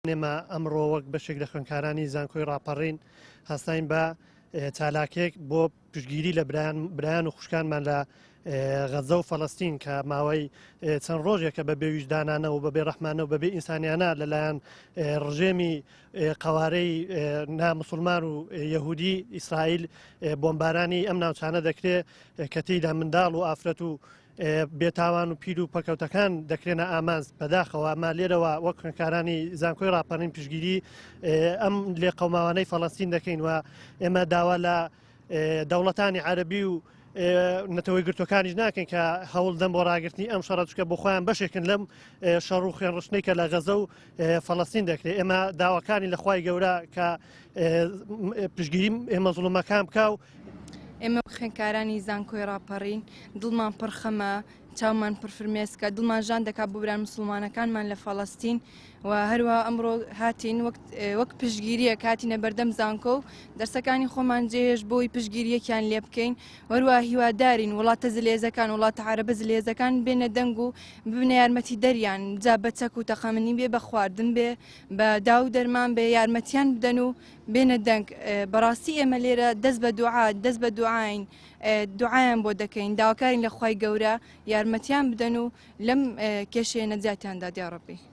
ئێمە ئەمڕۆ وەک بەشێک لە خوێندکارانی زانکۆی ڕاپەڕین هەستاین بە چالاکێک بۆ پشتگیری لە برایان و خوشکانمان لە غەزە و فەلەستین کە ماوەی چەند ڕۆژێکە بە بێویژدانانە و بە بێڕەحمانە و بەبێ ئینسانیانە لەلایەن ڕژێمی قەوارەی نامسلمان و یەهودی ئیسرائیل بۆمبارانی ئەم ناوچانە دەکرێت کە تێیدا منداڵ و ئافرەت و بێتاوان و پیر و پەکەوتەکان دەکرێنە ئامانج. بەداخەوە ئەمە لێرەوە وەک خوێندکارانی زانکۆی ڕاپەڕین پشتگیری ئەم لێقەوماوانەی فەڵەستین دەکەین و ئێمە داوا لە دەوڵەتانی عەربی و نەتەوەی گرتوەکانیش ناکەین کە هەوڵ دەم بۆ ڕاگرتنی ئەم شەڕە چکە بۆ خۆیان بەشێکن لەم شەڕ و خوێنڕشتنەی کە لە غەزە و فەڵەستین دەکرێت. ئێمە داواکانی لە خوای گەورە کە پشتگیری مەزڵومەکان بکا و ئێمە خوێندکارانی زانکۆی ڕاپەڕین دڵمان پڕ خەمە، چاومان پڕ فرمێسکە، دڵمان ژان دەکات بۆ برا مسوڵمانەکانمان لە فەڵەستین و هەروەها ئەمڕۆ هاتین وەک پشتگیرییەک هاتینە بەردەم زانکۆ و دەرسەکانی خۆمان جێهێشت بۆی پشتگیرییەکیان لێ بکەین وەروە هیوادارین وڵاتە زلێزەکان وڵاتە عەرەبە زلێزەکان بێنە دەنگ و ببنە یارمەتی دەریان جا بە چەک و تەقەمەنی بێ بە خواردن بێ بە داو و دەرمان بێ یارمەتیان بدەن و بێنە دەنگ. بەڕاستی ئێمە لێرە دەست بە دوعا دەست بە دوعاین دوعایان بۆ دەکەین داواکارین لە خوای گەورە یارمەتیان بدەن و لەم کێشەیە نەجاتیان دات یاڕەبی.